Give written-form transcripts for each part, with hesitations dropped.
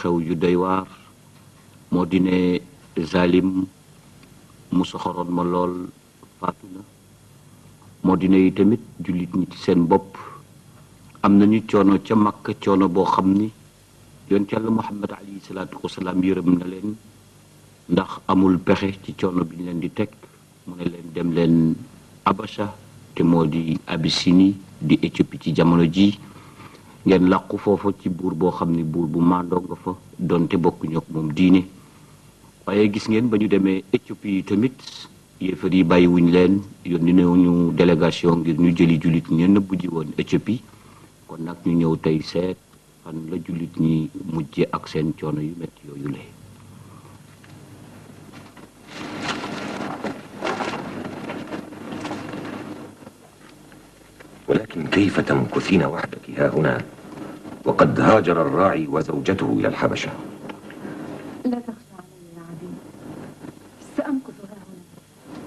xew-xew yu doy waar moo di ne zalim mu soxoroon ma lool faatu na moo di ne tamit jullit ñi ci seen bopp am nañu coono ca Makka coono boo xam ni yoon ci Yàlla Muhammad alayhi salaatu wasalaam yërëm na leen ndax amul pexe ci coono bi ñu leen di teg mu ne leen dem leen Abasha te moo di Abyssinie di Éthiopie ci jamono ji ngeen làqu foofa ci buur boo xam ni buur bu maandoo nga fa donte bokkuñu ak moom diine waaye gis ngeen ba ñu demee Éthiopie yi tamit yéefar yi bàyyiwuñ leen yónni nañu délégation ngir ñu jëli jullit ñi nëbbu ji woon Éthiopie kon nag ñu ñëw tey seet fan la jullit ñi mujje ak seen coono yu metti yooyu le ولكن كيف تمكثين وحدك ها هنا وقد هاجر الراعي وزوجته إلى الحبشة؟ لا تخشى علي يا عدي سأمكث ها هنا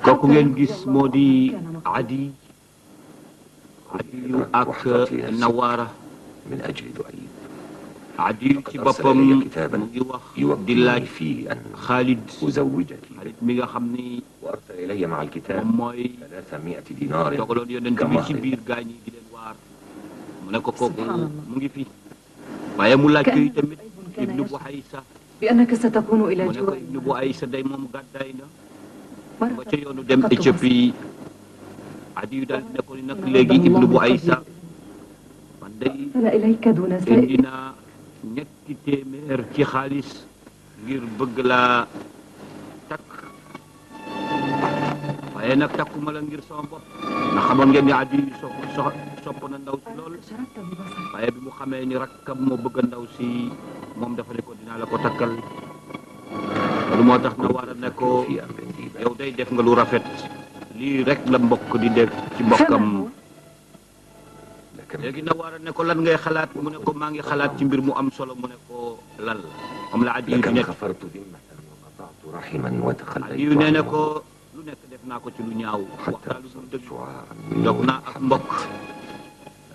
kooku ngeen gis moo di Adi yu ak Nawaara من أجل دعيب Adi ci boppam mu ngi wax di laaj Xaalid Xaalid mi nga xam ni وأرسل إلي مع الكتاب moom mooy 300 دينار dogaloon yonent bi ci biir gaañ yi di leen waar mu ne ko kooku mu ngi fi waaye mu laaj ko yi tamit Ibnu Buhaysa بأنك ستكون إلى mu ne ko جوار Ibnu Buhaysa day moom gàddaay na ba ca yoonu dem Éthiopie Adi yu daal di ne ko ni nag léegi Ibnu Buhaysa man day أرسل إليك دون indi سائل naa ñetti téeméer ci xaalis ngir bëgg laa takk waaye nag takkuma la ngir sama bopp ndax xamoon ngeen ni Adi sopp na ndaw si lool شردت ببصرك waaye bi mu xamee ni rakkam moo bëgg ndaw si moom dafa ne ko dinaa la ko takkal loolu moo tax na war a ne ko في أمر ذي بال. yow day def nga lu rafet lii rek la mbokk di def ci mbokkam لكن léegi na war a ne ko lan ngay xalaat mu ne ko maa ngi xalaat ci mbir mu am solo mu ne ko lan la moom la Adi yu لكن nekk غفرت ذمة وقطعت رحما Adi وتخليت yu nee na عنه ko lu nekk def naa ko ci lu ñaaw wax حتى naa lu dul أبصرت dëgg شعاعا dog من naa ak mbokk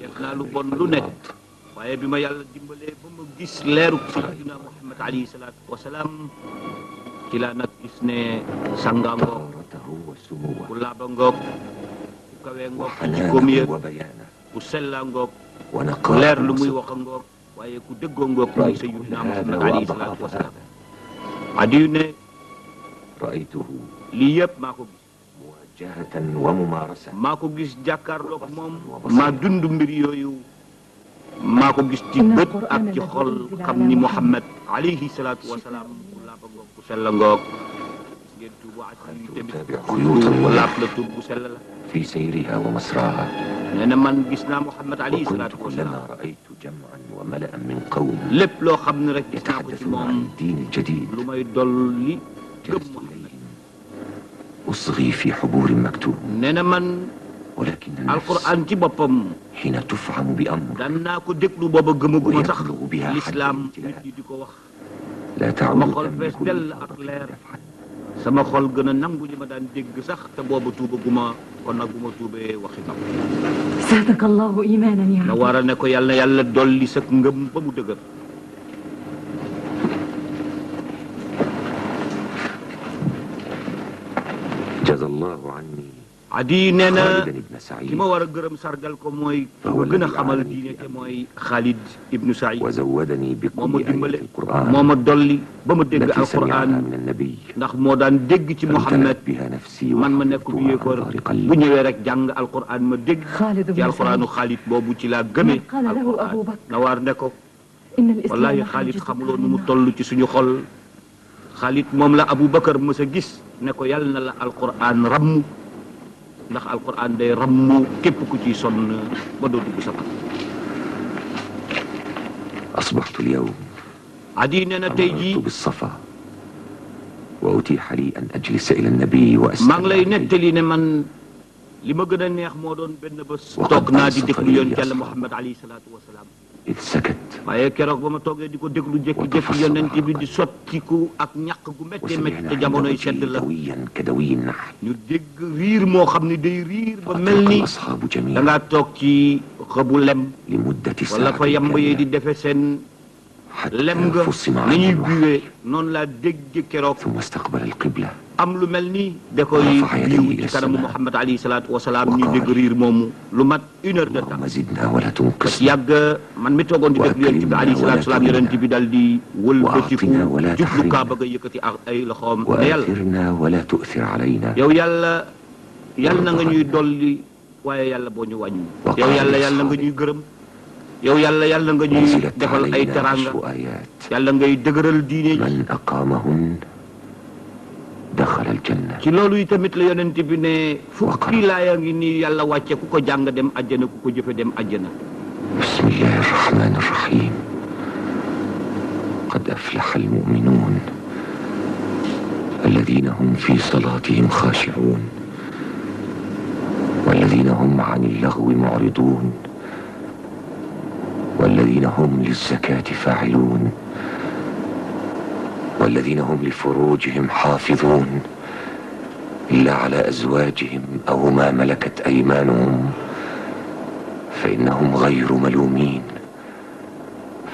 def naa lu bon lu nekk الأرض. waaye bi ma yàlla dimbalee ba ma gis leeru sayyidina Muhammad alayhi salaatu wasalaam ci laa nag gis ne sanga ngoog طهارته وسموه ku laaba ngoog ku kawee ngoog ci jikkoom ya وحنانه وبيانه ku sella ngoog ku ونقاء leer lu muy وصدق. wax ngoog waaye ku dëggoo ngoog muy رأيت كل sayyidina هذا Muhammad alayhi وأضعاف salaatu wasalaam هذا Adi yu ne رأيته lii yëpp maa ko gis مواجهة وممارسة maa ko gis jàkkaarloog moom maa dund mbir yooyu maa ko gis ci bët ak ci xol xam ni Muhammad alayhi salaatu wasalaam ku laaba ngoog ku sella ngoog ngeen tuubu ak yi tamit ku laab la tur bu sell la في سيرها ومسراها nee na man gis naa Muhammad alayhi وكنت salaatu wasalaam كلما رأيت جمعا وملأ من قوم lépp loo xam ne rek gis naa ko ci يتحدثون عن moom الدين الجديد lu may dolli gëm جلست Muhammad إليهم أصغي في حبور مكتوم nee na man ولكن النفس alquran ci boppam حين تفعم بأمر daan naa ko déglu booba gëmaguma sax ويبلغ بها حد l'islam nit الامتلاء ñi di ko wax لا تعود ما خلف تملك دل لفظة أقلام. يفعل sama xol gën a nangu li ma daan dégg sax te booba tuubaguma kon nag bu ma tuubee waxi nam زادك الله إيمانا يا na عدي war a ne ko yàlla na yàlla dolli sa ngëm ba mu dëgër جزى الله عني Adi nee na خالدا بن ki سعيد ma war a gërëm sargal ko mooy ku gën a xamal diine te mooy Khalid ibnu Saïd وزودني moo ma بكل dimbale آية القرآن moo ma dolli ba ma dégg التي سمعها alquran من النبي ndax moo daan dégg ci Muhammad فامتلأت بها نفسي man ma nekk bu وحفظتها yéekoor عن ظهر bu قلبي ñëwee rek jàng alquran ma dégg خالد ci بن alquranu سعيد Khalid boobu ci laa gëmee قال له أبو alquran بكر na waar ne ko إن الإسلام wallahi Khalid حاجز xamuloo nu mu علينا. toll ci suñu xol Khalid moom la Abu Bakar mës a gis ne ko yàlla na la alquran rammu ndax alquran day rammu képp ku ciy sonn ba doo dugg sa أصبحت اليوم Adi nee na tey مررت jii بالصفا وأتيح لي أن أجلس إلى النبي maa وأستمع ngi lay إليه. nettali ne man li ma gën a neex moo doon benn bés Waqad toog naa di ansafa déglu li yoon Yàlla ashaab. Muhammad alayhi salaatu wasalaam إذ سكت waaye keroog ba ma toogee di ko déglu jékki-jékki yonent bi di sottiku ak ñàq gu méttee métti وسمعنا te jamonoy عنده sedd la دويا كدوي النحل ñu dégg riir moo xam ne day riir ba mel فأطلق ni الأصحاب da جميعا ngaa toog ci xëbu lem لمدة wala ساعة fa yamb yi di كاملة defe seen lem nga ni ñuy biwee noonu laa dégg keroog ثم استقبل القبلة am lu mel ni da koy biiw ci kanamu Muhammad alayhi salaatu wasalaam ñu dégg riir moomu lu mat 1 heure de temps اللهم زدنا ولا تنقصنا yàgg man mi toogoon di déglu yonent bi alayhi salaatu wasalaam yonent bi dal di wëlbatiku jublu Kaaba ga yëkkati ay loxoom ne yàlla وآثرنا ولا تؤثر علينا yow yàlla na nga ñuy dolli waaye yàlla boo ñu wàññi yow yàlla nga ñuy gërëm yow yàlla nga ñuy defal ay teranga yàlla ngay dëgëral diine من أقامهن دخل الجنة ci loolu yi tamit la yonent bi ne fukki laaya ngi nii yàlla wàcce ku ko jàng dem àjjana ku ko jëfe dem àjjana بسم الله الرحمن الرحيم قد أفلح المؤمنون الذين هم في صلاتهم خاشعون والذين هم عن اللغو معرضون والذين هم للزكاة فاعلون والذين هم لفروجهم حافظون إلا على أزواجهم أو ما ملكت أيمانهم فإنهم غير ملومين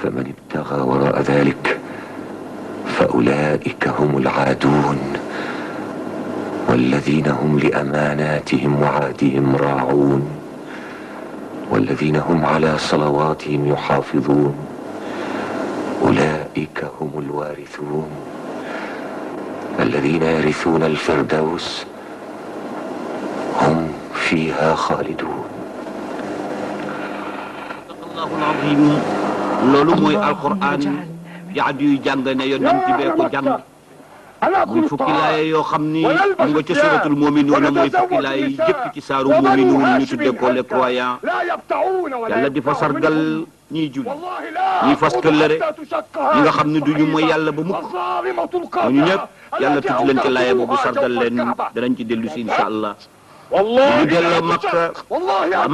فمن ابتغى وراء ذلك فأولئك هم العادون والذين هم لأماناتهم وعهدهم راعون والذين هم على صلواتهم يحافظون أولئك هم الوارثون الذين يرثون الفردوس هم فيها خالدون الله العظيم loolu mooy alquran yaad yuy jàng ne yonent bee ko jàng muy fukki laaya yoo xam ni mu nga ca suratul muminuuna mooy fukki laaya yi jëkk ci saaru muminuun ñu tudde ko les croyants yàlla di fa sargal ñiy julli ñiy fas këllëre ñi nga xam ne duñu mooy yàlla ba mukk ñu ñëpp yàlla tudd leen ci laaya boobu sargal leen danañ ci dellu si insha allah ñu delloo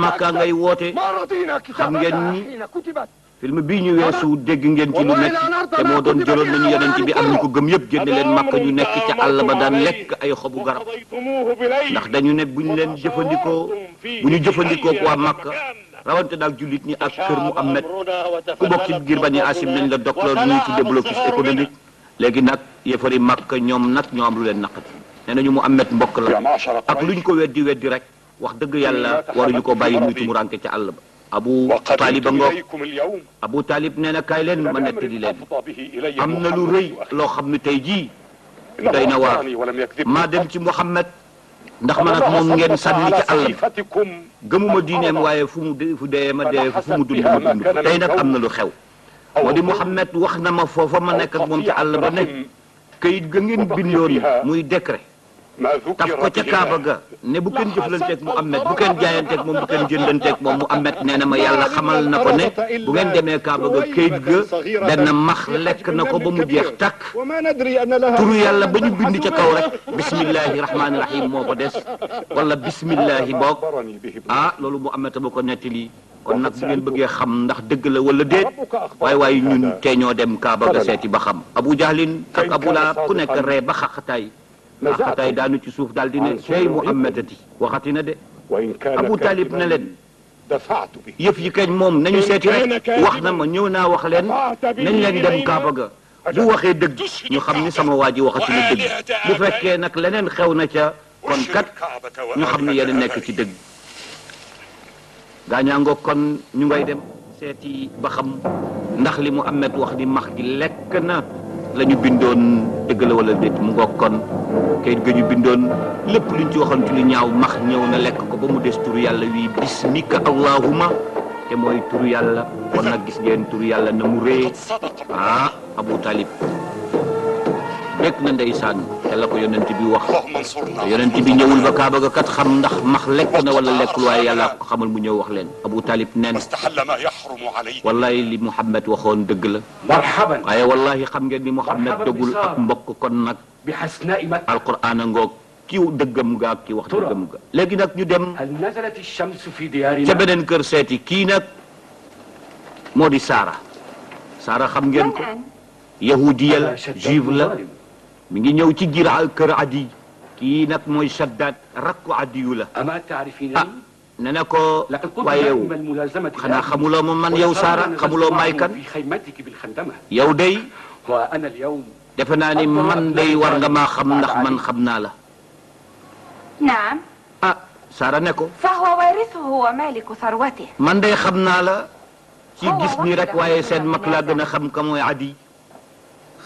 makka ngay woote xam ngeen ni film bii ñu weesu dégg ngeen ci lu metti te moo doon jëloon nañu yonent bi am ñu ko gëm yëpp génne leen makka ñu nekk ca àll ba daan lekk ay xobu garab ndax dañu ne bu ñu leen jëfandikoo bu ñu jëfandikoo waa makka rawante naag jullit ñi ak kër Muhammad ku bokk ci biir Bani Hashim nañ la dog loolu ñuy tuddee blocus économique léegi nag yëfari makka ñoom nag ñoo am lu leen naqati nee nañu Muhammad mbokk la ak luñ ko weddi rek wax dëgg yàlla waruñu ko bàyyi muy tumuranke ca àll ba Abu Talib a ngoog Abu Talib nee na kaay leen ma nettali leen am na lu rëy loo xam ne tey jii day na waar maa dem ci Muhammad ndax man ak moom ngeen sànni ci àll bi gëmuma diineem waaye fu dee ma dee fu mu dund ma dund tey nag am na lu xew moo di Muhammad wax na ma foofa ma nekk ak moom ci àll ba ne kayit ga ngeen bindoon muy décret taf ko ca Kaaba ga ne bu kenn jëflanteeg Muhammad bu kenn jaayanteeg moom bu kenn jëndanteeg moom Muhammad nee na ma yàlla xamal na ko ne bu ngeen demee Kaaba ga kayit ga benn max lekk na ko ba mu jeex takk turu yàlla ba ñu bind ca kaw rek bismillahi rahmaani rahim moo ko des wala bismillahi boog loolu Muhammad ba ko nettali kon nag bu ngeen bëggee xam ndax dëgg la wala déet waaye ñun tey ñoo dem Kaaba ga seeti ba xam Abu Jahlin ak Abu Lahab ku nekk ree ba xaqataay xaqataay daanu ci suuf daal di ne sey Muhammadati waxati na de Abu Talib ne leen yëf yi kañ moom nañu seeti rek wax na ma ñëw naa wax leen nañ leen dem Kaaba ga bu waxee dëgg ñu xam ni sama waa ji waxati na dëgg bu fekkee nag leneen xew na ca kon kat ñu xam ne yéen nekk ci dëgg gaañaa ngoog kon ñu ngay dem seeti ba xam ndax li Muhammad wax ni max gi lekk na la ñu bindoon dëgg la wala déet mu ngoog kon kayit ga ñu bindoon lépp luñ ci waxoon ci lu ñaaw max ñëw na lekk ko ba mu des turu yàlla wi bismika allahuma te mooy turu yàlla kon nag gis ngeen turu yàlla na mu ree Abu Talib bekk na ndeysaan te la ko yonent bi wax yonent bi ñëwul ba Kaaba ga kat xam ndax max lekk na wala lekkul waaye yàlla ko xamal mu ñëw wax leen Abu Talib neen wallahi li Muhammad waxoon dëgg la waaye wallahi xam ngeen ni Muhammad dëggul ak mbokk kon nag alquran a ngoog ki dëggam ga ak ki wax dëggam ga léegi nag ñu dem ca beneen kër seeti kii nag moo di Saara xam ngeen ko yahudiya la juive la mi ngi ñëw ci giir kër Adi kii nag mooy Shaddad rakku Adiyu la ne na ko waaye yow xanaa xamuloo ma man yow Saara xamuloo may kan yow day defe naa ni man day war nga maa xam ndax man xam naa la. naam. ah Saara ne ko. fa huwa warithuhu wa maliku sarwatihi. man day xam naa la ci gis nii rek waaye seen mag laa gën a xam ka mooy Adi.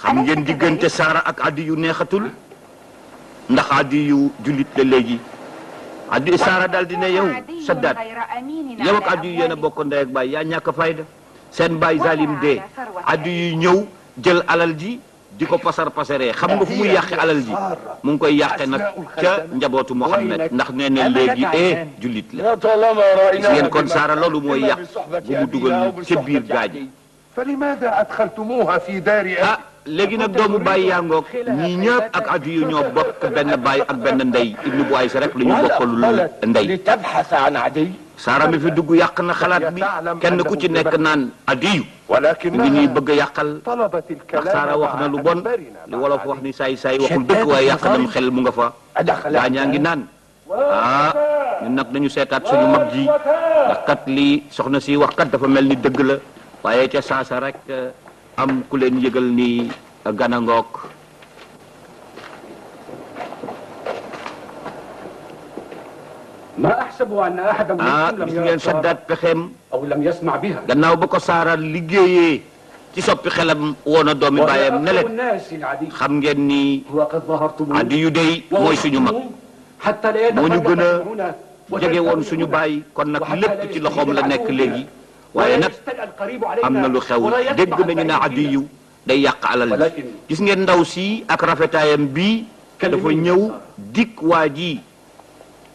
xam ngeen diggante Saara ak Adi yu neexatul ndax Adi yu jullit la léegi. Adi Saara daal di ne yow Saddaat yow ak Adi yu yéen a bokk ndey ak baay yaa ñàkk fayda seen baay Zalim dee Adi yu ñëw jël alal ji di ko pasar pasaree xam nga fu muy yàqe alal ji mu ngi koy yàqe nag ca njabootu Muhammad ndax nee na léegi jullit la gis ngeen kon Saara loolu mooy yàq bu mu dugal ca biir gaaji. ah léegi nag doomu baay yaa ngoog ñii ñëpp ak Adi yu ñoo bokk benn baay ak benn ndey Ibnu Bu Aysa rek la ñu bokkalul ndey. Saara mi fi dugg yàq na xalaat bi kenn ku ci nekk naan Adi yu mu ngi ñuy bëgg a yàqal ndax Saara wax na lu bon li wolof wax ni saay saay waxul dëgg waaye yàq nam xel mu nga fa. gaa ñaa ngi naan ñun nag nañu seetaat suñu mag ji ndax kat lii soxna si wax kat dafa mel ni dëgg la waaye ca saasa rek am ku leen yëgal ni gana ngoog. gis ngeen Saddaat pexeem gannaaw ba ko Saara liggéeyee ci soppi xelam woon a doomi baayam ne leen xam ngeen ni Adi yu dey mooy suñu mag moo ñu gën a jege woon suñu baay kon nag lépp ci loxoom la nekk léegi waaye nag am na lu xew dégg nañu ne Adi yu day yàq alal ji gis ngeen ndaw si ak rafetaayam bii dafa ñëw dikk waa ji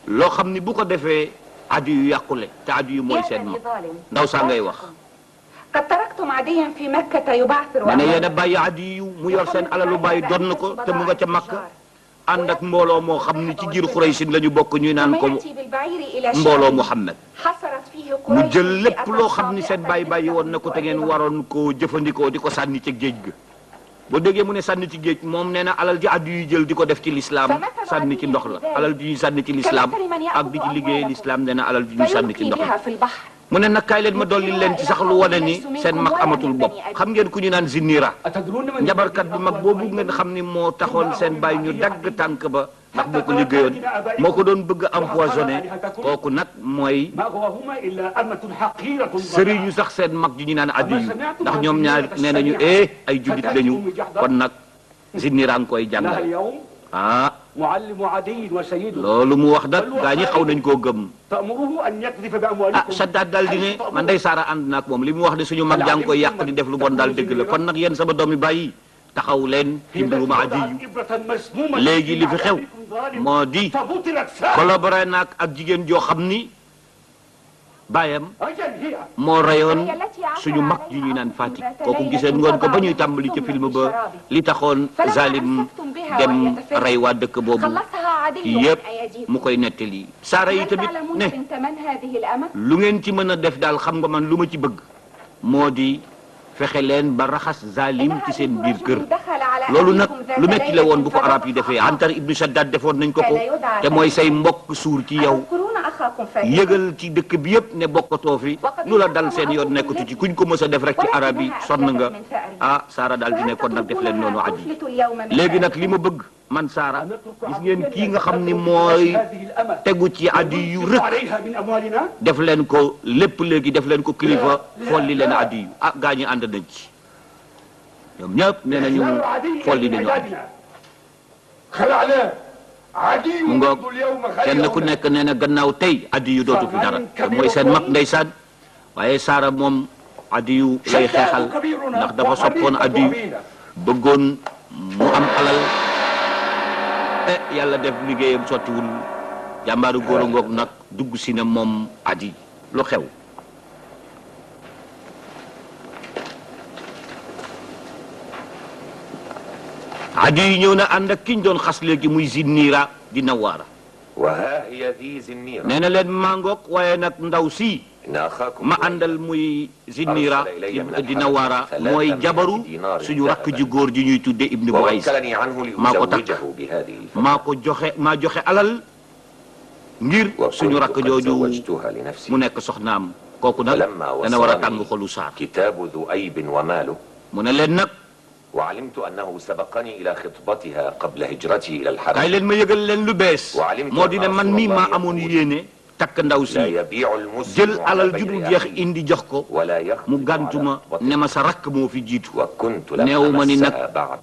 loo xam ni bu ko defee Adi yu yàqule te Adi yu mooy seen mag ndaw saa ngay wax. ma ne yéen a bàyyi Adi yu mu yor seen alalu bàyyi doon na ko te mu nga ca Makka ànd ak mbooloo moo xam ni ci giir Xuraysin la ñu bokk ñuy naan ko mbooloo Muhammad mu jël lépp loo xam ni seen bàyyi woon na ko te ngeen waroon koo jëfandikoo di ko sànni ci géej ga. boo déggee mu ne sànni ci géej moom nee na alal ji Adi yu jël di ko def ci lislaam sànni ci ndox la alal ji ñuy sànni ci lislaam ak di ci liggéeyee lislaam nee na alal ji ñuy sànni ci ndox la. mu ne nag kaay leen ma dolli leen ci sax lu wane ni seen mag amatul bopp xam ngeen ku ñu naan Zinnira njabarkat bu mag boobu ngeen xam ni moo taxoon seen bàyyi ñu dagg tànk ba ndax moo ko liggéeyoon moo ko doon bëgg a empoisonné kooku nag mooy sëriñu sax seen mag ji ñu naan Adi yu ndax ñoom ñaar nee nañu ay jullit lañu kon nag Zinnira ngi koy jàngal loolu mu wax nag gaa ñi xaw nañ koo gëm. Saddaat daal di ne man day Saara ànd na ak moom li mu wax ne suñu mag jaa ngi koy yàq di def lu bon daal dëgg la kon nag yéen sama doomi bàyyi taxaw leen ci mbirum Adi yu léegi li fi xew moo di collaboré naag ak jigéen joo xam ni baayam moo rayoon suñu mag ji ñuy naan Fatick kooku giseen ngoon ko ba ñuy tàmbali ca film ba li taxoon Zalim dem rey waa dëkk boobu yëpp mu koy nettali. Saara yi tamit ne lu ngeen ci mën a def daal xam nga man lu ma ci bëgg moo di fexe leen ba raxas Zalim ci seen biir kër loolu nag lu metti la woon bu ko arab yi defee Antar ibnu Shaddad defoon nañ ko te mooy say mbokk suur ci yow yëgal ci dëkk bi yëpp ne bokkatoo fi lu la dal seen yoon nekkatu ci kuñ ko mës a def rek ci arab yi sonn nga Saara daal di ne kon nag def leen noonu Adi léegi nag li ma bëgg man Saara gis ngeen kii nga xam ni mooy tegu ci Adi yu rëkk def leen ko lépp léegi def leen ko kilifa folli leen Adi yu gaa ñi ànd nañ ci ñoom ñëpp nee nañu folli nañu Adi mu ngoog kenn ku nekk nee na gannaaw tey Adi yu dootu fi dara te mooy seen mag ndeysaan waaye Saara moom Adi yu lay xeexal ndax dafa soppoon Adi yu bëggoon mu am alal yàlla def liggéeyam sottiwul jàmbaaru góor a ngoog nag dugg si ne moom Adi lu xew Adi yu ñëw na ànd ak ki ñu doon xas léegi muy Zinnira di Nawaara nee na leen mangoog waaye nag ndaw si ma àndal muy Zinnira di Nawaara mooy jabaru suñu rakk ji góor ji ñuy tudde Ibnu Bu Ays maa ko takk maa joxe alal ngir suñu rakk وكنت قد jooju زوجتها لنفسي mu nekk soxnaam kooku nag فلما dana war a tàng وصلني xolu Saara كتاب ذؤيب وماله mu ne leen nag وعلمت أنه سبقني إلى خطبتها قبل هجرتي إلى kaay الحرم leen ma yëgal leen lu bees moo di ne man mii maa amoon yéene takk ndaw لا si يبيع المسلم jël على alal ju dul بيع jeex أخيه indi jox ko ولا mu يخطب gàntuma على خطبته ne ma sa rakk moo fi jiitu وكنت لم néew ma ni nag أمسها بعد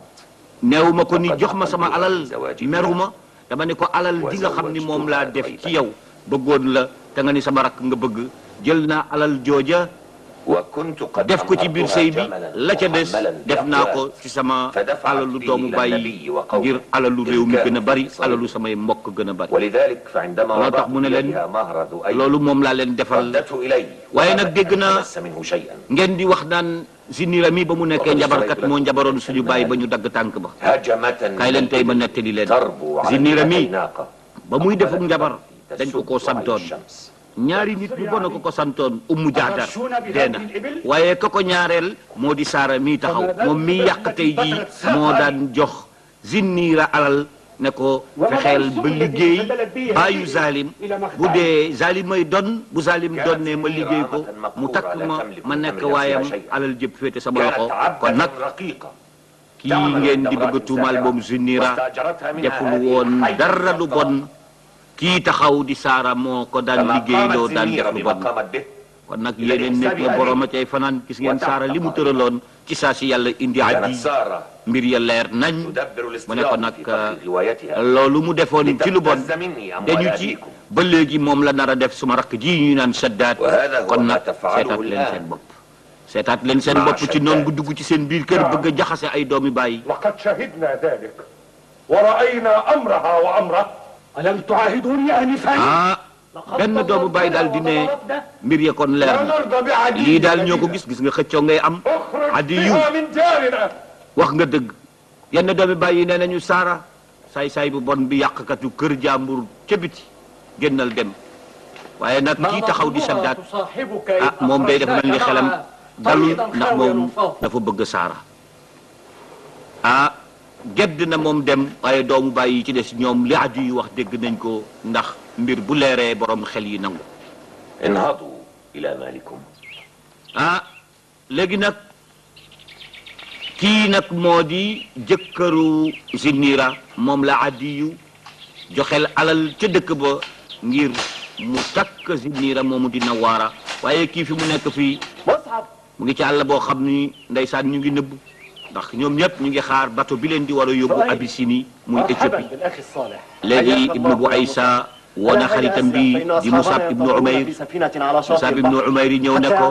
néew ma ko ni jox ma sama alal meru ma dama ne ko alal di nga xam ni moom laa def ci yow bëggoon la te nga ni sama rakk nga bëgg jël naa alal jooja وكنت قد def ko ci biir sëy bi أمرتها la ca des محملا def naa ko بأقوال ci sama فدفعت alalu به doomu إلى bàyyi النبي وقومه ngir alalu réew mi إن gën a كان bari في صلبه. alalu samay mbokk gën a bari ولذلك فعندما لا وضعت تحمل لن- إليها مهر ذؤيب loolu moom laa leen defal ردته إلي waaye ولم nag dégg naa أتمس منه شيئا ngeen di wax naan Zinira mi ba mu nekkee njabarkat moo njabaroon suñu bàyyi ba ñu dagg tànk ba هجمة kaay leen tey ma nettali leen تربو Zinira عليها mi الناقة ba muy defuk njabar dañ ko تسد koo على santoon الشمس. ñaari nit ñu bon a ko ko santoon ummu jaadar dee na waaye ka ko ñaareel moo di Saara mii taxaw moom mii yàq tey jii moo daan jox Zinira alal ne ko fexeel ba liggéey bàyyu zalim bu dee zalim may don bu zalim doon ne ma liggéey ko mu takk ma nekk waayam alal jëpp féete sama loxo كانت عبدا kon nag رقيقة kii ngeen di bëgg a tuumaal moom Zinira deful woon dara lu bon kii taxaw di Saara moo ko daan فما liggéeyloo قامت daan زنيرة def lu بما bon قامت به kon nag yeneen nekk la borom a cay fanaan gis ngeen Saara li mu tëraloon ci saa si yàlla indi كانت addi سارة mbir ya leer nañ تدبر mu ne ko الاستيراد nag في فرق روايتها loolu mu defoon ci lu bon لتبتز مني dañu أموال ci أبيكم ba léegi moom la nar a def suma rakk ji ñu naan saddaat وهذا هو kon ما nag تفعله seetaat leen الآن. seen bopp seetaat leen seen مع bopp ci شداد. noonu bu dugg ci seen biir kër bëgg a jaxase ay doomi bàyyi وقد شهدنا ذلك ورأينا أمرها وأمره ألم تعاهدوني آنفا؟ ah benn doomu bàyyi daal di ne mbir ya kon leer لا na نرضى بعدي lii daal ñoo ko gis nga xëccoo ngay am addi yu بها من دارنا wax nga dëgg yenn doomi bàyyi nee nañu Saara saay-saay bu bon bi yàqkatu kër jàmbur ca biti génnal dem waaye nag kii taxaw di saddaat ah moom day dafa mel ni xelam dalul ndax moom dafa bëgg Saara ah gedd na moom dem waaye doomu bàyyi yi ci des ñoom li aju yi wax dégg nañ ko ndax mbir bu leeree borom xel yi nangu انهضوا إلى مالكم ah léegi nag kii nag moo di jëkkëru Zinira moom la addiyu joxel alal ca dëkk ba ngir mu takk Zinira moomu di Nawaara waaye kii fi mu nekk fii mu ngi ci àll boo xam ni ndeysaan ñu ngi nëbb ndax ñoom ñëpp ñu ngi xaar bato bi leen di war a yóbbu Abyssinie muy Éthiopie léegi ibnu bu Aysa woona xaritam bi di Musab ibnu Umayr Musab ibnu Umayr yi ñëw ne ko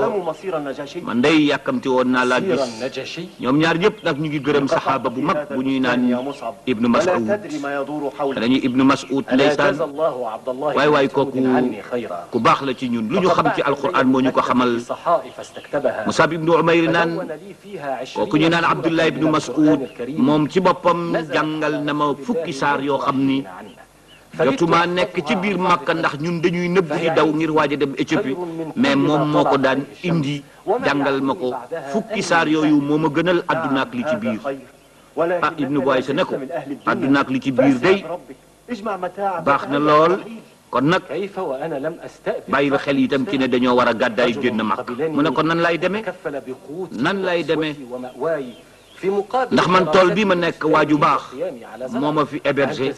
man day yàkkamti woon naa laa gis ñoom ñaar ñëpp nag ñu ngi gërëm saxaaba bu mag bu ñuy naan ibnu Mas'ud dañuy ibnu Mas'ud ndeysaan waay waay kooku ku baax la ci ñun lu ñu xam ci alquran moo ñu ko xamal Musab ibnu Umayr naan kooku ñu naan Abdullah ibnu Mas'ud moom ci boppam jàngal na ma fukki saar yoo xam ni jotuma nekk ci biir Makka ndax ñun dañuy nëbb di daw ngir waaj a dem Éthiopie mais moom moo ko daan indi jàngal ma ko fukki saar yooyu moo ma gënal àdduna ak li ci biir ah ibnu bu Aysa ne ko àdduna ak li ci biir day baax na lool kon nag bàyyi ba xel itam ci ne dañoo war a gàddaay génn Makka mu ne ko nan lay demee nan lay demee ndax man tool bi ma nekk waaju baax moo ma fi hébergé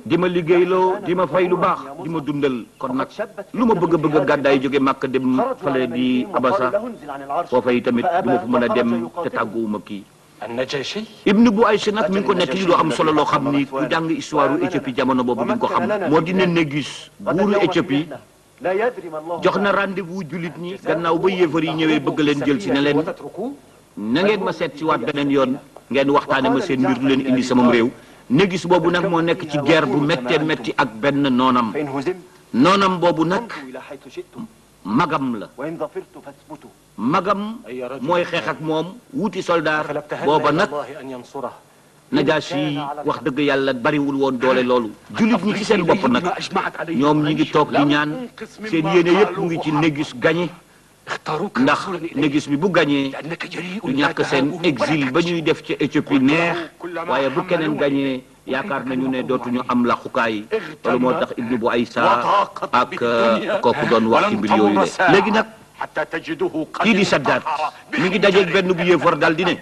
di ma liggéeyloo di ma fay lu baax di ma dundal kon nag lu ma bëgg a bëgg a gàddaay jóge Makka dem fale di Abasa foofa yi tamit du ma fa mën a dem te tàgguwuma kii ibnu bu Aysa nag mi ngi ko nettali lu am solo loo xam ni ku jàng histoire u Éthiopie jamono boobu di nga ko xam moo di ne Négus buuru Éthiopie jox na rendez-vous jullit ñi gannaaw ba yéefar yi ñëwee bëgg leen jël si ne leen na ngeen ma seet si waat beneen yoon ngeen waxtaane ma seen mbir du leen indi samam réew Négus boobu nag moo nekk ci guerre bu méttee métti ak benn noonam boobu nag magam la magam mooy xeex ak moom wuti soldaar booba nag Najaasi wax dëgg yàlla bariwul woon doole loolu jullit ñi ci seen bopp nag ñoom ñi ngi toog di ñaan seen yéene yëpp mu ngi ci Négus gañe ndax Négus bi bu gañee du ñàkk seen exil ba ñuy def ca Éthiopie neex waaye bu keneen gañee yaakaar nañu ne dootuñu am laxukaay loolu moo tax ibnu bu aysa ak kooku doon wax ci mbir yooyu de léegi nag kii di Saddaat mi ngi dajeeg benn bu yéefar daal di ne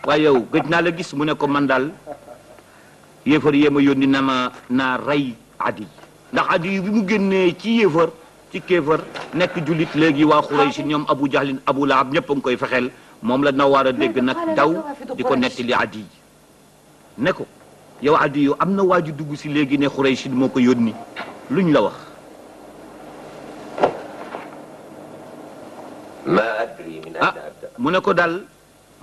waaye yow gëj naa la gis mu ne ko man daal yéefar yee ma yónni na ma naa rey Adi ndax Adi bi mu génnee ci yéefar ci kéefar nekk jullit léegi waa Xuraysh ñoom Abu Jahlin Abu Lahab ñëpp a ngi koy fexeel moom la na war a dégg nag daw di ko nettali Adi ne ko yow Adi yow am na waaju dugg si léegi ne Xuraysh moo ko yónni luñ la wax. ah mu ne ko daal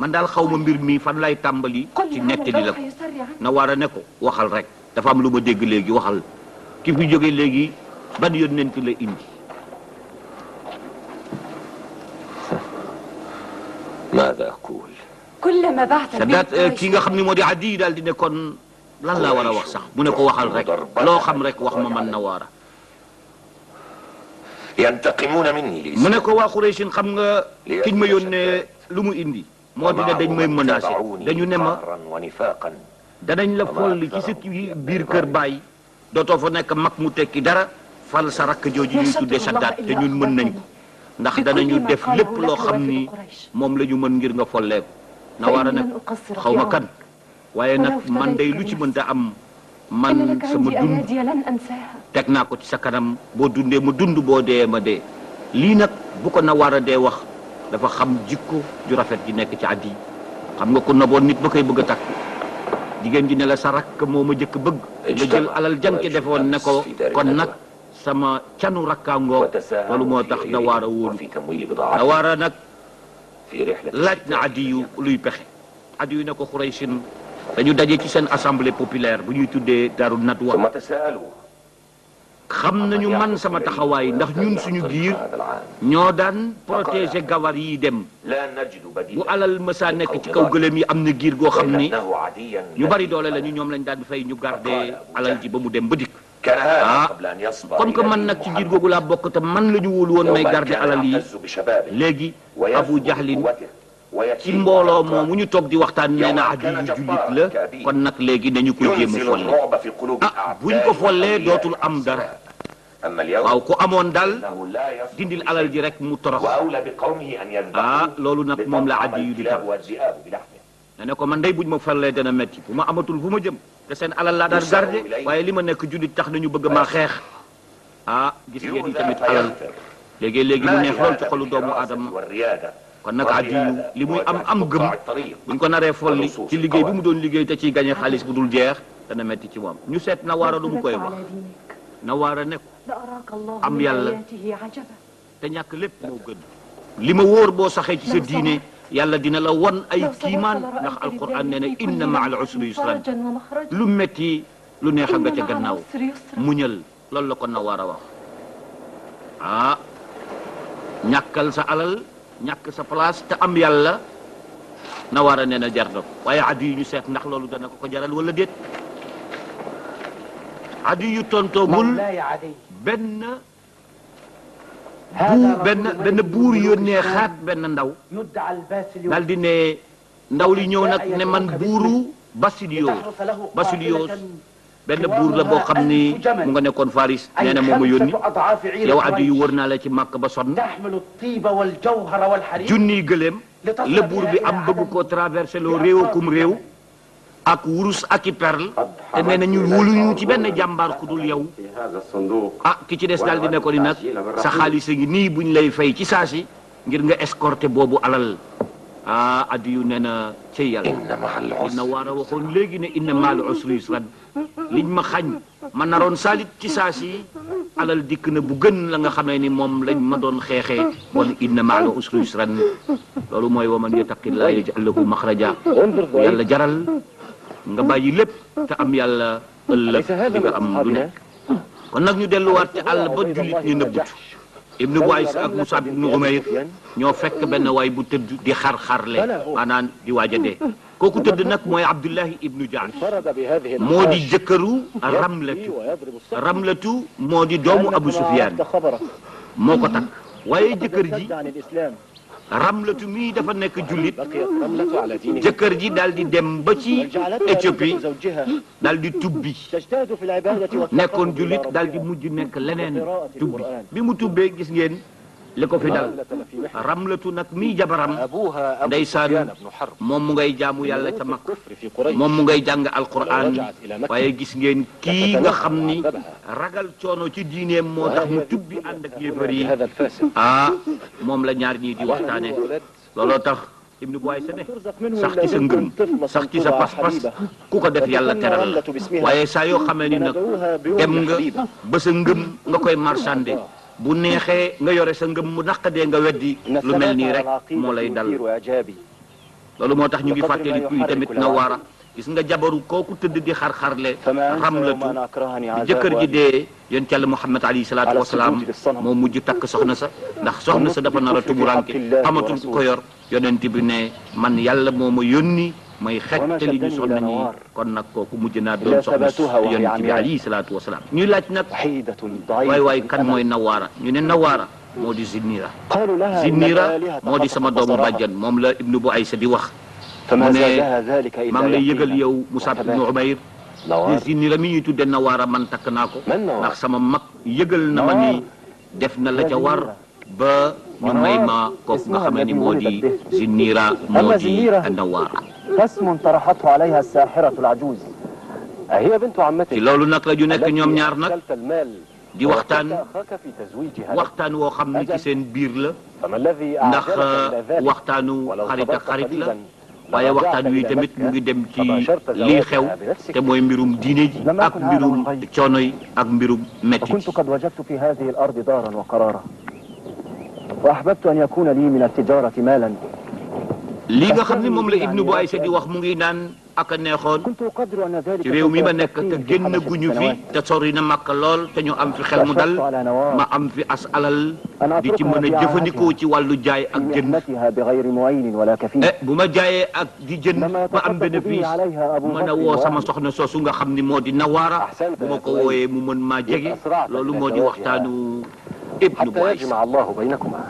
man daal xaw ma mbir mi fan lay tàmbali ci nettali la ko na war a ne ko waxal rek dafa am lu ma dégg léegi waxal ki fi jóge léegi ban yónnent la indi. ماذا أقول؟ كلما بعث Saddaat kii nga xam ne moo di Adi daal di ne kon lan laa war a wax sax mu ne ko waxal rek loo xam rek wax ma man na waara. ينتقمون مني mu ne ko waa Quraysh xam nga kiñ ma yónnee lu mu indi moo di ne dañ may menacé dañu ne ma danañ la folli ci sa biir kër baay dootoo fa nekk mag mu tekki dara fal sa rakk jooju ñuy tuddee Saddaat te ñun mën nañ ko ndax danañu def lépp loo xam ni moom la ñu mën ngir nga folleeku na war a nag xaw ma kan waaye nag man day lu ci mënta am man sama dund teg naa ko ci sa kanam boo dundee ma dund boo dee ma dee lii nag bu ko na war a dee wax dafa xam jikko ju rafet ji nekk ci Adi xam nga ko naboon nit ba koy bëgg a takk jigéen ji ne la sa rakk moo ma jëkk bëgg nga jël alal janke defoon ne ko kon nag sama canu rakkaangoo loolu moo tax na waar a wóolu na waar a nag laaj na Adi yu luy pexe Adi yu ne ko Xuraysin dañu daje ci seen assemblée populaire bu ñuy tuddee Daaru Nadwa xam nañu man sama taxawaay ndax ñun suñu giir ñoo daan protéger gawar yi dem bu alal mësa nekk ci kaw gëléem yi am na giir goo xam ni ñu bari doole lañu ñoom lañ daan fay ñu garder alal ji ba mu dem ba dikk ah comme que man nag ci giir googu laa bokk te man la ñu wóolu woon may garder alal yi léegi Abu Jahlin ci mbooloo moomu ñu toog di waxtaan nee na Adi yu jullit la kon nag léegi nañu ko jéem a folle ah buñ ko follee dootul am dara waaw ku amoon daal dindil alal ji rek mu torox ah loolu nag moom la Adi yu di tam ne ne ko man day buñ ma follee dana metti bu ma amatul fu ma jëm te seen alal laa daan garde waaye li ma nekk jullit tax nañu bëgg maa xeex ah gis ngeen tamit alal léegi mu neex lool ci xolu doomu aadama kon nag Adi yu li muy am gëm buñ ko naree folli ci liggéey bi mu doon liggéey te ciy gañe xaalis bu dul jeex dana metti ci moom ñu seet na waara lu mu koy wax na waara ne ko am yàlla te ñàkk lépp moo gën li ma wóor boo saxee ci sa diine yàlla dina la won ay kiimaan ndax alquran nee na inna ma al usri yusran lu metti lu neex nga ca gannaaw muñal loolu la ko na waara wax ah ñàkkal sa alal ñàkk sa place te am yàlla na war a nee na jar na ko waaye Adi yu ñu seet ndax loolu dana ko jaral wala déet Adi yu tontoogul benn buur yónnee xaat benn ndaw dal di ne ndaw li ñëw nag ne man buuru Basilios benn buur la boo xam ni mu nga nekkoon Faris nee na moo ma yónni yow Adi yu wër naa la ci màkk ba sonn junniy gëléem la buur bi am bëgg koo traversé loo réewakum réew ak wurus ak i perle te nee na ñu wóoluñu ci benn jàmbaar ku dul yow ah ki ci des daal di ne ko ni nag sa xaalis a ngi nii buñ lay fay ci saasi ngir nga escorté boobu alal ah Adi yu nee na cey yàlla inna waar a waxoon léegi ne inna maal usri yusran liñ ma xañ ma naroon salit ci saasi alal dikk na bu gën la nga xamee ni moom lañ ma doon xeexee kon inna maal usri yusran loolu mooy wa man yattaqillaaha yaj'al lahu maxraja yàlla jaral nga bàyyi lépp te am yàlla ëllëg di nga am lu nekk kon nag ñu delluwaat te àll ba jullit ñu nëbbut ibnu Buays ak Musab ibnu Umayr ñoo fekk benn waay bu tëdd di xar-xarle maanaam di waaj a dee kooku tëdd nag mooy Abdullahi ibnu Jahsh moo di jëkkëru Ramlatu moo di doomu Abu Sufyaan moo ko takk waaye jëkkër ji Ramlatu mii dafa nekk jullit بقيت رملة على دين jëkkër ji daal di dem ba ci جعلتها Éthiopie تترك زوجها daal di tubbi تجتهد في العبادة والتقرب nekkoon إلى jullit daal di ربها. mujj nekk leneen tubbi bi mu tubbee gis ngeen li ko fi dal رملة في محنة. Ramlatu nag mii jabaram أبوها أبو ndeysaan سفيان بن حرب moom mu ngay jaamu yàlla ca mag الكفر في قريش moom mu ngay jàng alquran waaye gis ngeen kii nga xam ni ragal coono ci diineem moo tax mu tubbi ànd ak yéefar yi هذا الفاسق ah moom la ñaar ñii di waxtaane looloo tax ibnu bu ay sa ne sax ci sa ngëm sax ci sa pas-pas ku ko def yàlla teral la waaye saa yoo xamee ni nag dem nga ba sa ngëm nga koy marchandé bu neexee nga yore sa ngëm mu naqadee nga weddi lu mel nii rek moo lay dal loolu moo tax ñu ngi fàttali kuy tamit Nawaara gis nga jabaru kooku tëdd di xar-xarle Ramlatu jëkkër ji dee yonent Yàlla Muhammad alayhi salaatu wasalaam moo mujj takk soxna sa ndax soxna sa dafa nar a tumuranke amatul ku ko yor yonent bi ne man yàlla moo ma yónni may xettali ñu soxna ñi kon nag kooku mujj naa doon soxna yonent bi alayhi salaatu wasalaam ñuy laaj nag waay waay kan mooy Nawaara ñu ne Nawaara moo di Zinnira moo di sama doomu bàjjan moom la ibnu bu Aysa di wax mu ne maa ngi lay yëgal yow Musab ibnu Umayr ni Zinnira mi ñuy tudde Nawaara man takk naa ko ndax sama mag yëgal na ma ni def na la ca war ba ñu may ma kooku nga xamee ni moo di Zinnira moo di Nawaara اسم طرحته عليها الساحرة العجوز هي بنت عمتك ci loolu nag la ñu nekk ñoom ñaar nag أكلت المال di waxtaan أخاك في تزويجها waxtaan woo xam ni ci seen biir la فما الذي ndax أعجلك إلى ذلك waxtaanu ولو xarit ak صبرت xarit la قليلا waaye waxtaan wi tamit mu ngi dem ci lii xew te mooy mbirum diine ji ak mbirum coono yi ak mbirum metti وكنت قد وجدت في هذه الأرض دارا وقرارا وأحببت أن يكون لي من التجارة مالا lii nga xam ni moom la ibnu bu Aysa di wax mu ngi naan ak a neexoon كنت أقدر أن ذلك ci réew mi ma nekk te génn guñu fi te sori na Makka lool te ñu am fi xel mu dal ma am fi as alal di ci mën a jëfandikoo ci wàllu jaay ak jënd بخدمتها بغير معين ولا كفيل bu ma jaayee ak di jënd ba am bénéfice mën a woo sama soxna soosu nga xam ni moo di Nawaara bu ma ko wooyee mu mën maa jege loolu moo di waxtaanu ibnu bu حتى Aysa يجمع الله بينكما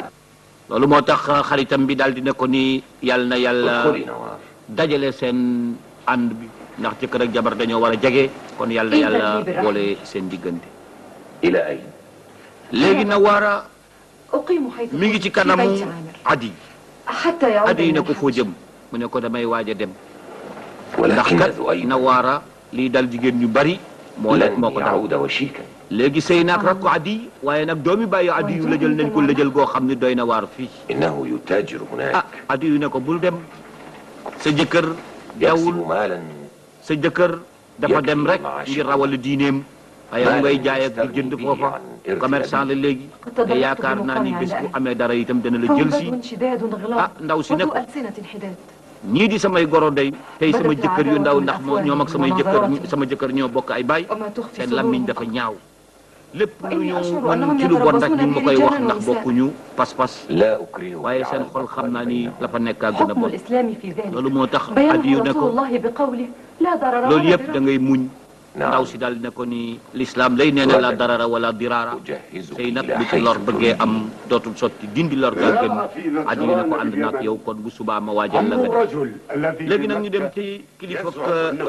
loolu moo tax xaritam bi daal di ne ko ni yàlla na yàlla ادخلي نوار dajale seen ànd bi ndax jëkkër ak jabar dañoo war a jege kon yàlla na yàlla boole seen diggante إلى أين؟ léegi Nawaara أقيم حيث mi ngi ci في kanamu بيت عامر Adi حتى يعود Adi من ne ko foo الحج jëm mu ne ko damay waaj a dem ndax ولكن kat ذؤيب Nawaara lii dal jigéen ñu bari moo لن moo ko dal يعود وشيكا léegi sëy naak rakku Adi waaye nag doomi bàyyi Adi yu lëjël nañ ko lëjël goo xam ne doy na waar fii إنه يتاجر هناك Adi yu ne ko bul dem sa jëkkër يكسب deewul مالا sa jëkkër dafa dem rek ngir rawale diineem waaye mu ngay jaay ak di jënd foofa commerçant la léegi te yaakaar naa ni bés bu amee dara itam dana la jël si فوضى شداد غلاظ ndaw si ne وذو ko ألسنة حداد ñii di samay goro day tey sama jëkkër yu ndaw ndax moo ñoom ak sama jëkkër ñoo bokk ay baay وما تخفي seen lammiñ صدورهم dafa ñaaw lépp lu ñu mën ci lu bon rek ñu ma koy wax ndax bokkuñu pas-pas لا أكره waaye seen xol xam naa ni la fa nekk a gën a حكم bon الإسلام في ذلك loolu moo tax Adi yu بيانه ne رسول ko الله بقوله لا ضرر loolu ولا yëpp da ضرار ngay muñ نعم ndaw si daal ne ko ni l'islam lay nee na la darara wala diraara أجهزك tey nag إلى bu ci lor حيث bëggee تريد am dootul sotti dindi lor gaa gën Adi yu ne ko ànd naak yow kon bu subaa ma waajal la nga الرجل الذي léegi nag ñu dem ci kilifa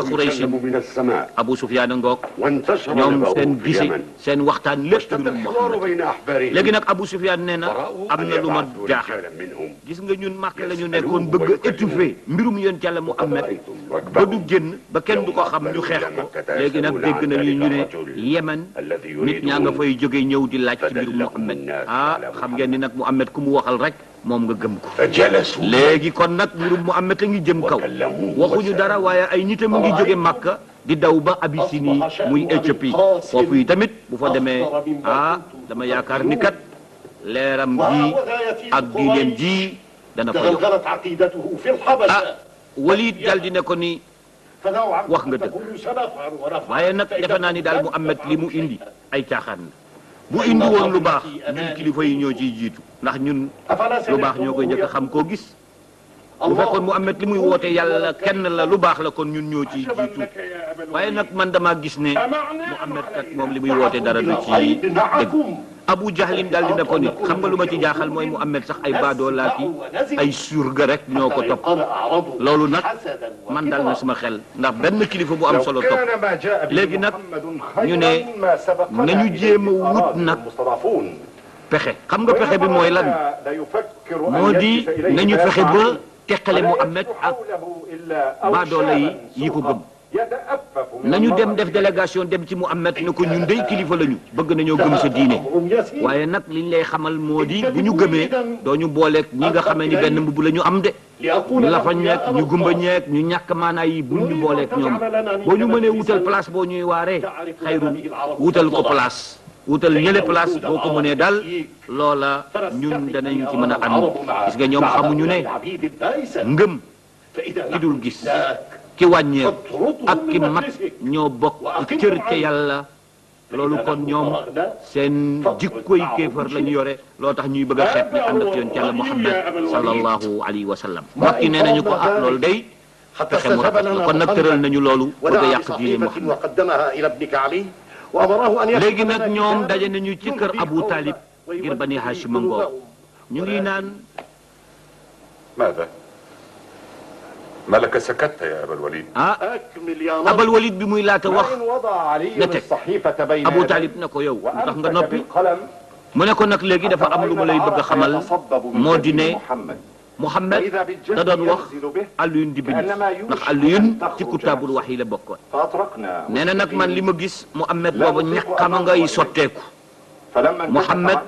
Quraysh من السماء Abu Sufyaan ngoog وانتشر ñoom نبأه seen في gisi اليمن seen waxtaan lépp واشتد mbirum الحوار Muhammad بين أحبارهم léegi nag Abu Sufyaan nee na فرأوا am أن na lu ma يبعثوا jaaxal رجالا منهم gis nga ñun Màkka la ñu nekkoon bëgg a étouffer mbirum yonent Yàlla Muhammad ba du génn ba kenn du ko xam ñu xeex ko léegi nag dégg nañu ñu ne Yemen nit ñaa nga fay jóge ñëw di laaj ci mbirum Muhammad xam ngeen ni nag Muhammad ku mu waxal rek moom nga gëm ko فجلسوا léegi kon nag mbirum Muhammad a ngi jëm kaw waxuñu dara waaye ay nit a mu ngi jóge Màkka di daw ba Abyssinie muy Éthiopie foofu yi tamit bu fa demee dama yaakaar ni kat leeram ji ak diineem ji dana fa yokk تغلغلت عقيدته في الحبشة Walid dal di ne ko ni فدعوا عنه wax nga dëgg فقولوا سنفعل ونفعل waaye nag defe naa ni daal Muhammad li mu indi ay caaxaan la bu indi woon lu baax ñun kilifa yi ñoo ciy jiitu ndax ñun lu baax ñoo koy njëkk a xam koo gis bu fekkoon Muhammad li muy woote yàlla kenn la lu baax la kon ñun ñoo ciy jiitu waaye nag man dama gis ne Muhammad kat moom li muy woote dara du ci dëgg Abu Jahlin daal dina ko ni xam nga lu ma ci jaaxal mooy Muhammad sax ay baadoolaat yi ay surga rek ñoo ko topp loolu nag man dal na sama xel ndax benn kilifa bu am solo topp léegi nag ñu ne nañu jéem a wut nag pexe xam nga pexe bi mooy lan moo di nañu fexe ba teqale Muhammad ak baadoola yi ko gëm nañu dem def délégation dem ci Muhammad ne ko ñun dey kilifa lañu bëgg nañoo gëm sa diine waaye nag liñ lay xamal moo di bu ñu gëmee doo ñu booleeg ñi nga xamee ni benn mbubb la ñu am de ñu la fa ñeeg ñu gumba ñeeg ñu ñàkk maanaa yi buñ ñu booleeg ñoom boo ñu mënee wutal place boo ñuy waaree xayrun wutal ko place wutal ñële place boo ko mënee daal loola ñun danañu ci mën a ànd gis nga ñoom xamuñu ne ngëm ki dul gis ki wàññeeku ak ki mat ñoo bokk cër ca yàlla loolu kon ñoom seen jikkoy kéefar la ñu yore loo tax ñuy bëgg a xeet ñu ànd ak yoon ci yàlla Muhammad sallallahu alayhi wa sallam mbokk yi nee nañu ko loolu day fexe mu rafet la kon nag tëral nañu loolu bëgg a yàq diine Muhammad léegi nag ñoom daje nañu ci kër Abu Talib ngir Bani Hashim ngoo ñu ngi naan ما لك سكت يا أبا الوليد Abal Walid bi muy laata wax na teg Abu Talib ne ko yow lu tax nga noppi mu ne ko nag léegi dafa am lu mu lay bëgg a xamal moo di ne Muhammad da doon wax Alioune di bind ndax Alioune ci kutaabul wax yi la bokkoon nee na nag man li ma gis Muhammad booba ñaqama ngay sotteeku Muhammad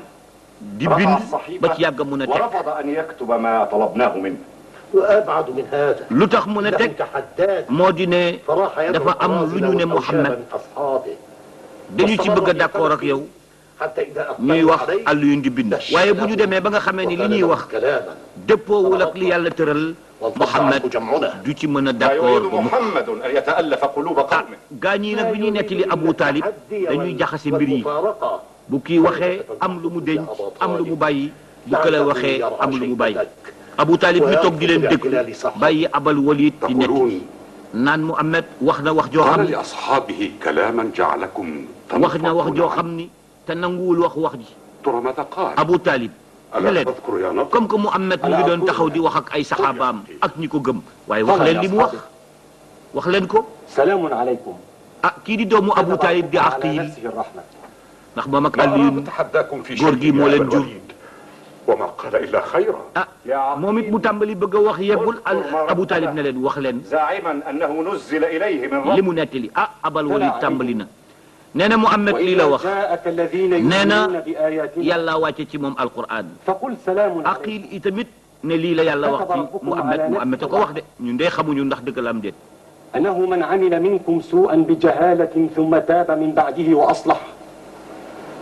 di bind ba ci yàgg mun a teg lu tax mu ne teg moo di ne dafa am lu ñu ne Muhammad dañu ci bëgg a d'accord ak yow ñuy wax Alioune di bind waaye bu ñu demee ba nga xamee ni li ñuy wax dëppoowul ak li yàlla tëral Muhammad du ci mën a d'accord ba mu gaa ñii nag bi ñuy nettali Abu Talib dañuy jaxase mbir yi bu kii waxee am lu mu denc am lu mu bàyyi bu kële waxee am lu mu bàyyi Abu Talib mi toog di leen déglu bàyyi Abal Walid di nettali naan Muhammad wax na wax joo xam ni wax na wax joo xam ni te nanguwul wax ji Abu Talib ne leen comme que Muhammad mu ngi doon taxaw di wax ak ay saxaabaam ak ñi ko gëm waaye wax leen li mu wax leen ko salaamun aleykum kii di doomu Abu Talib di Aqil ndax moom ak Alioune góor gi moo leen jur moom it mu tàmbali bëgg a wax yeggul Abu Talib ne leen wax leen li mu nettali Abal Walid tàmbali na nee na Muhammad lii la wax nee na yàlla wàcce ci moom alquran Aqil itamit ne lii la yàlla wax ci Muhammad a ko wax de ñun de xamuñu ndax dëgg la am déet annahu man amila minkum su'an bi jahalatin thumma taaba min ba'dihi wa aslah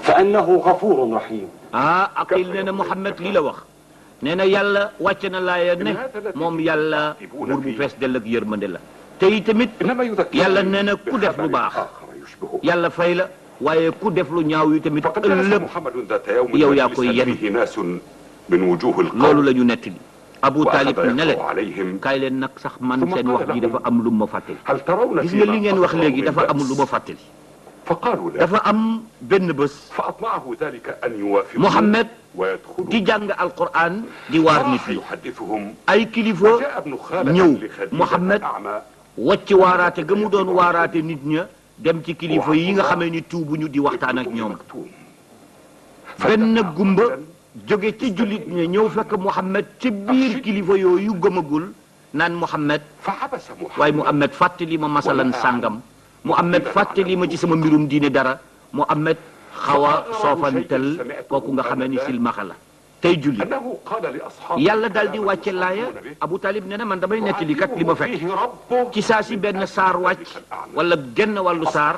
fa annahu ghafurun rahim Aqil nee na Muhammad lii la wax nee na yàlla wàcce na laaya ne moom yàlla buur bu fees dell ak yërmande la te itamit yàlla nee na ku def lu baax yàlla fay la waaye ku def lu ñaaw yi tamit ëllëg yow yaa koy yenn loolu la ñu nettali Abu Talib ne leen kaay leen nag sax man seen wax ji dafa am lu ma fàttali gis nga li ngeen wax léegi dafa am lu ma fàttali dafa am benn bés Muhammad di jàng alquran di waar nit ñi ay kilifa ñëw Muhammad wàcc waaraate ga mu doon waaraate nit ña dem ci kilifa yi nga xamee ni tuubuñu di waxtaan ak ñoom benn gumba jóge ci jullit ña ñëw fekk Muhammad ci biir kilifa yooyu gëmagul naan Muhammad waaye Muhammad fàttali ma masalan sàngam Muhammad fàttali ma ci sama mbirum diine dara Muhammad xaw a soofantel kooku nga xamee ni silmaxa la tey julli yàlla daal di wàcce laaya Abu Talib nee na man damay nettali kat li ma fekk ci saa si benn saar wàcc wala genn wàllu saar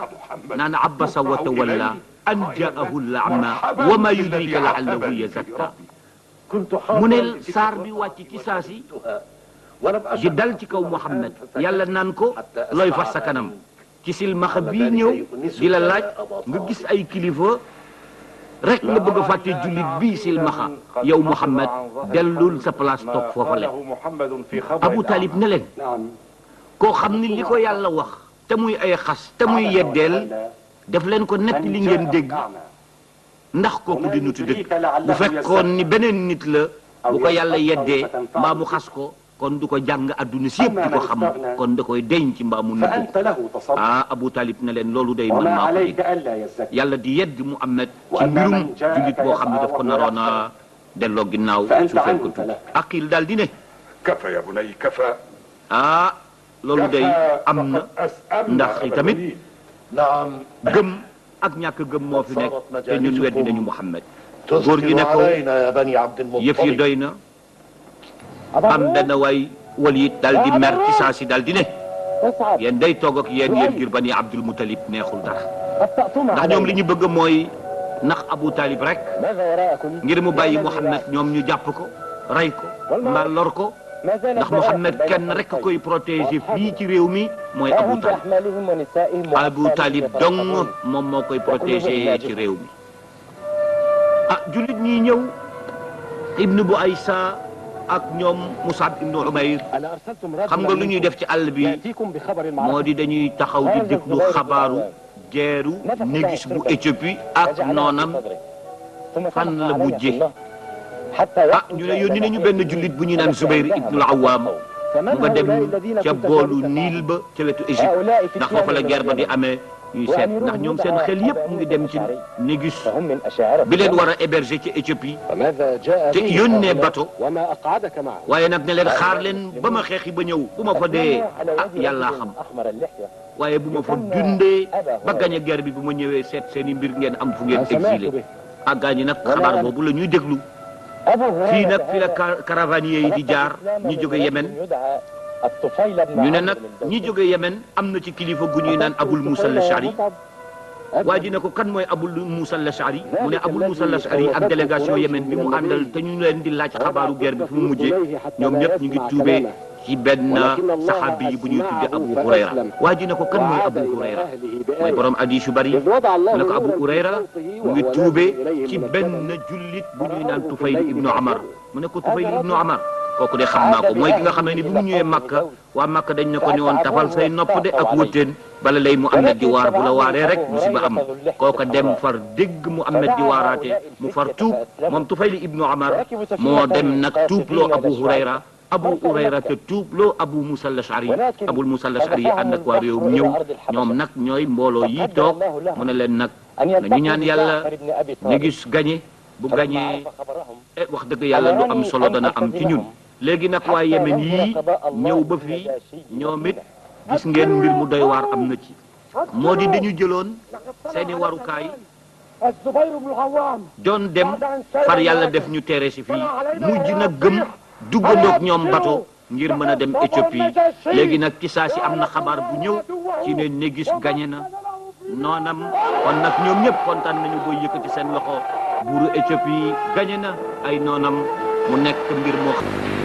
naan abasa wa tawalla an jaahu al-a'ma wa ma yudrika la'allahu yazakka mu ne saar bi wàcc ci saa si di dal ci kaw Muhammad yàlla naan ko looy fas sa kanam ci silmaxa bii ñëw di la laaj nga gis ay kilifa rek nga bëgg a fàtte jullit bii silmaxa yow Muhammad dellul sa place toog foofa leen Abu Talib ne leen koo xam ni li ko yàlla wax te muy ay xas te muy yeddeel def leen ko nett li ngeen dégg ndax kooku di nitu dëgg bu fekkoon ni beneen nit la bu ko yàlla yeddee mbaa mu xas ko kon du ko jàng adduna si yëpp di ko xam kon da koy denc mbaa mu nëbbu Abu Talib ne leen loolu day man maa ko dégg yàlla di yedd Muhammad ci mbirum jullit boo xam ne daf ko naroon a delloo ginnaaw suufeel ko tuuti aqil daal di ne kafa ya bunay kafa loolu day am na ndax tamit gëm ak ñàkk gëm moo fi nekk te ñun weddi nañu Muhammad góor gi ne ko yëf yi doy na am benn waay Walid daal di mer ci saa si daal di ne yéen day toog ak yéen ngir Bani Abdul Muttalib neexul dara ndax ñoom li ñu bëgg mooy ndax Abu Talib rek ngir mu bàyyi Muhammad ñoom ñu jàpp ko rey ko mbaa lor ko ndax Muhammad kenn rek koy protéger fii ci réew mi mooy Abu Talib Abu Talib dong moom moo koy protéger ci réew mi jullit ñi ñëw Ibnu Bu Aysa ak ñoom Musab ibnu Umayr xam nga lu ñuy def ci àll bi moo di dañuy taxaw di déglu xabaaru jeeru Négus bu Éthiopie ak noonam fan la mujje ñu ne yónni nañu benn jullit bu ñu naan Zubayr ibnul Awaam mu nga dem ca boolu Niil ba ca wetu Égypte ndax foofa la guerre ba di amee ñuy seet ndax ñoom seen xel yépp mu ngi dem ci Négus bi leen war a héberger ci Éthiopie te yónnee bateau waaye nag ne leen xaar leen ba ma xeexi ba ñëw bu ma fa dee yàllaa xam waaye bu ma fa dundee ba gañe guerre bi bu ma ñëwee seet seen i mbir ngeen am fu ngeen exilé gaa ñi nag xabaar boobu la ñuy déglu fii nag fi la caravanier yi di jaar ñu jóge Yemen ñu ne nag ñi jóge Yemen am na ci kilifa gu ñuy naan Abul Musa al-Ash'ari waa ji ne ko kan mooy Abul Musa al-Ash'ari mu ne Abul Musa al-Ash'ari ak délégation Yemen bi mu àndal te ñu leen di laaj xabaaru guerre bi fu mu mujjee ñoom ñëpp ñu ngi tuubee ci benn saxaabi yi bu ñuy tudde Abu Hurayra waa ji ne ko kan mooy Abu Hurayra mooy borom hadiis yu bari mu ne ko Abu Hurayra mu ngi tuubee ci benn jullit bu ñuy naan Tufayl ibnu Amar mu ne ko Tufayl ibnu Amar kooku de xam naa ko mooy ki nga xam ne ni bu mu ñëwee Makka waa Makka dañ ne ko ni woon tafal say nopp de ak wëttéen bala lay Muhammad di waar bu la waaree rek musiba am kooka dem far dégg Muhammad di waaraate mu far tuub moom Tufayl ibnu Amar moo dem nag tuubloo Abu Hurayra te tuubloo Abu Musa al-Ash'ari Abul Musa al-Ash'ari yi ànd ak waa réew mi ñëw ñoom nag ñooy mbooloo yi toog mu ne leen nag nañu ñaan yàlla ñu gis gañe bu gañee wax dëgg yàlla lu am solo dana am ci ñun léegi nag waa Yemen yii ñëw ba fii ñoom it gis ngeen mbir mu doy waar am na ci moo di dañu jëloon seeni warukaay doon dem far yàlla def ñu tere si fii mujj na gëm duggandoog ñoom bato ngir mën a dem Éthiopie léegi nag ci saa si am na xabaar bu ñëw ci ne Négus gañe na noonam kon nag ñoom ñëpp kontaan nañu booy yëkkati seen loxo buuru Éthiopie gañe na ay noonam mu nekk mbir moo xam